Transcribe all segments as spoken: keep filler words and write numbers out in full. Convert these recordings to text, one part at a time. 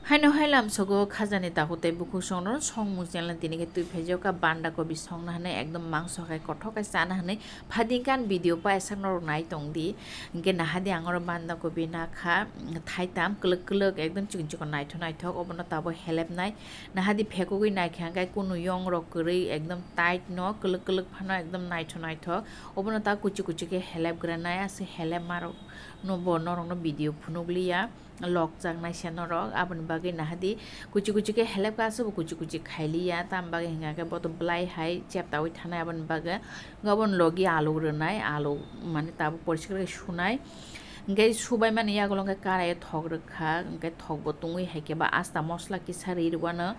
Haino hai lamsogo khajani takhuk tei bukhuk songno songmung channel tini khe twi phaijak kha banda kobi songna hwnwi ekdom mangso hai kothok khe chana hwnwi phadingkhan video paisa norok nai tongdi. Hwnkhe nahadi ang oro banda kobi nakha thaitam kwlwk kwlwk ekdom chikon chikon naithok naithok obono tabuk helepnai. Nahadi phekugwi naikha hwnkhe kunu yongrok kwrwi ekdom tight no kwlwk kwlwk phano ekdom naithok naithok obono ta kuchi kuchi khe helepgranai aswk helepmarok no bo norokno video phunukliya. Lokjaknai se norok, aboni bagwi nahadi kuchi kuchi khe helepkha, aswkbo kuchi kuchi khailiya, tamni bagwi hwnkha khe boto belai hai cheptaui thanai, aboni bagwi hwnkha aboni logi alu rwnai, alu mane tabuk poriskar khe sunai, hwnkhe subaimani yagulo hwnkhe karaio thok rwkha, hwnkhe thokbo tungwi hai khe ba asta mosla kisa ri rwano,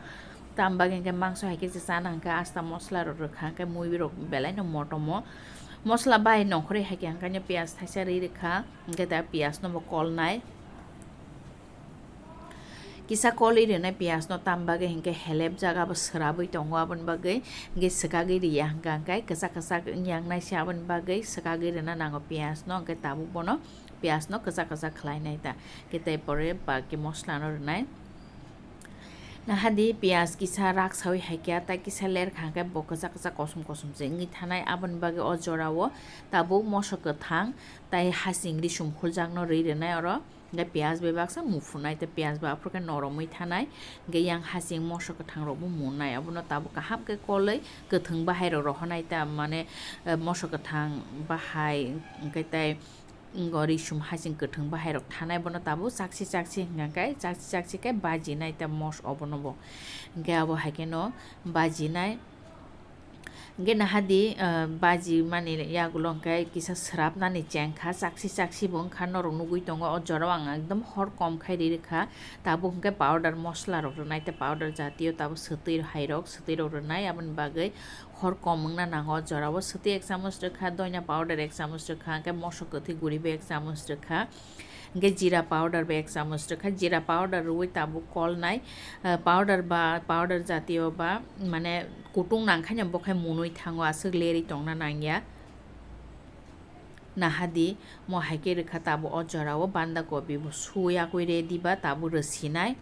tamni bagwi hwnkhe mangso hai khe se chana hwnkhe asta mosla rok rwkha, hwnkhe mui rok belai no motom o mosla bai nongkhorwi hai khe hwnkhe piyaj thaisa ri rwkha, hwnkhe da piyaj no bo kolnai. Kisa kolwi rwnai piyaj no, tam bagwi hwnkhe helep jaga bo swrabwi tongo, aboni bagwi hwnkhe swkagwi riya hwnkha hwnkhe kwchak kwchak wngya wngnai se, aboni bagwi swkagwi rwna nango piyaj no, hwnkhe tabuk bono piyaj no kwchak kwchak khlainai ta, hwnkhe tei pore baki mosla no rwnai. Nahadi piyaj kisa raksawi hai khe, tei kisa lerkha hwnkhe bo kwchak kwchak kosom kosom se wngwi thanai, aboni bagwi o jorao tabuk moso kwthang tei hasing risum khuljak no rwi rwnai oro. Hwnkhe piyaj bai baksa muphunai, tei piyaj bai aphuru khe noromwi thanai, hwnkhe yang hasing moso kwthang rokbo munai, obono tabuk kaham khe kolwi kwthwng bahai rok rohornai ta, mane, eh, moso kwthang bahai, hwnkhe tei, mm, o risum hasing kwthwng bahai rok thanai, bono tabuk chakchi chakchi hwnkha khe chakchi chakchi khe bajinai ta mos obono bo, hwnkhe abo hai kheno bajinai. Hwnkhe nahadi, ah, baji mani yagulo hwnkhe kisa swrapnani chengkha, chakchi chakchi bo wngkha, norok nugwi tongo. O jorao ang ekdom hor kom khai ri rwkha, tabuk hwnkhe powder mosla rok rwnai tei powder jatiyo tabuk swtwi hai rok, swtwi rok rwnai, aboni bagwi hor kom wngna nango. O jorao swtwi ek chamoch rwkha, doina powder ek chamoch rwkha, hwnkhe moso kwthwi guribo ek chamoch rwkha. Hwnkhe jira powder bo ek chamoch rwkha, jira powder rwui tabuk kolnai, ah, powder ba, powder jatiyo ba, mane kutung nangkhaino bokhai munui thango, aswk lerwi tongna nangya. Nahadi mo hai khe rwkha tabuk o jorao banda kobi bo suyakwi ready ba tabuk rwsinai.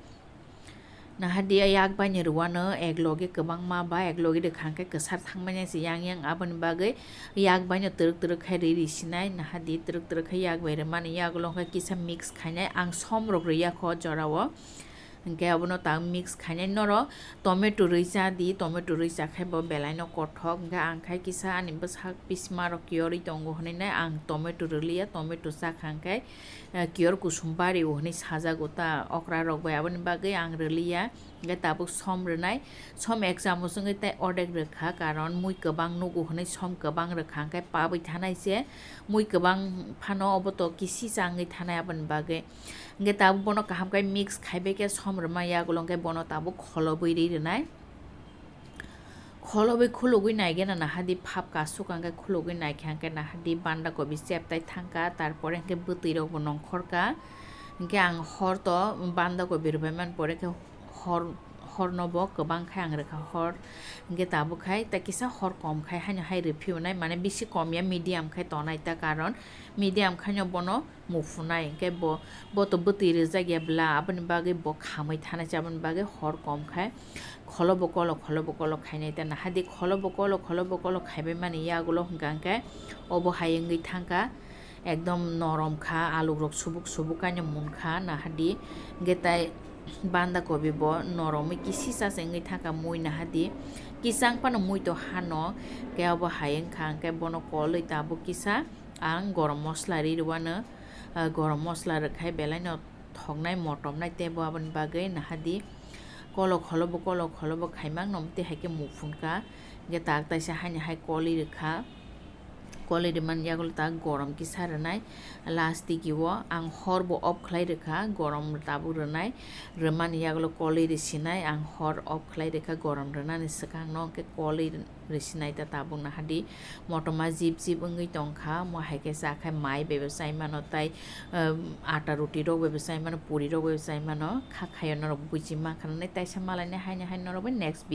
Nahadi yak baino rwano ek loge kwbangma ba ek loge rwkha hwnkhe kwsar thangmani se yang yang, aboni bagwi yak baino twrwk twrwk khai rwi risinai. Nahadi twrwk twrwk khai yak bai rwmani yagulo hwnkhe kisa mix khainai, ang som rok rwya kho o jorao, hwnkhe abono tak mix khainai. Norok tomato rwi cha di, tomato rwi cha khai bo belai no kothok, hwnkhe ang khai kisa ani bwsak bisma rok kiyorwi tongo hwnwi nai ang tomato rwliya, tomato cha kha hwnkhe eh, kiyor kusum bari o hwnwi sajago ta okra rok bai, aboni bagwi ang rwliya. Hwnkhe tabuk som rwnai, som ek chamoch wngwi tei ordek rwkha, karon mui kwbang nugo hwnwi som kwbang rwkha, hwnkhe pabwi thanai se mui kwbang phano obo to kisi cha wngwi thanai, aboni bagwi. Hwnkhe tabuk bono kaham khe mix khaibai khe som rwma yagulo hwnkhe bono tabuk kholobwi ri rwnai. Kholobwi khulugwi naigena nahadi phap kasuk hwnkhe khulugwi naikha hwnkhe nahadi banda kobi cheptai thangkha, tarpore hwnkhe bwtwi rokbo nongkhorkha. Hwnkhe ang hor to banda kobi rwbaimani pore khe hor, horno bo kwbang khai ang rwkha hor. Hwnkhe tabuk khai tei kisa hor kom khai haino hai rwphi hwnai, mane bisi kom ya, medium khai tonai ta, karon medium khaino bono muphunai, hwnkhe bo, bo to bwtwi rwjak ya bla, aboni bagwi bo khamwi thanai se, aboni bagwi hor kom khai kholobo kolo, kholobo kolo khainai ta. Nahadi kholobo kolo, kholobo kolo khaibai mani yagulo hwnkha hwnkhe obo hai wngwi thangkha, ekdom norom kha, aluk rok subuk subuk kaino munkha nahadi, hwnkhe tai banda kobi bo noromwi kisi cha se wngwi thangkha mui nahadi, kisang phano mui to hano, hwnkhe obo hai wngkha hwnkhe bono kolwi tabuk kisa ang gorom mosla ri rwano. Ah, gorom mosla rwkhai belai no thoknai, motomnai tei bo aboni bagwi nahadi kolok holobo, kolok holobo khaimang no tei hai khe muphun kha. Hwnkhe tak taisa haino hai kolwi rwkha, kolwi rwmani yagulo tak gorom kisa rwnai. Last digi o ang hor bo off khlai rwkha, gorom tabuk rwnai, rwmani yagulo kolwi rwsinai, ang hor off khlai rwkha gorom rwnani swkang no, hwnkhe kolwi rwsinai ta tabuk nahadi. Motoma jip jip wngwi tongkha, mo hai khe cha khai mai bai bo chai mano, tai, um, ata roti rok bai bo chai mano, puri rok bai bo chai mano, kha khayo norok buji mankha nai, taisa malai nai haino hai norok bai next video.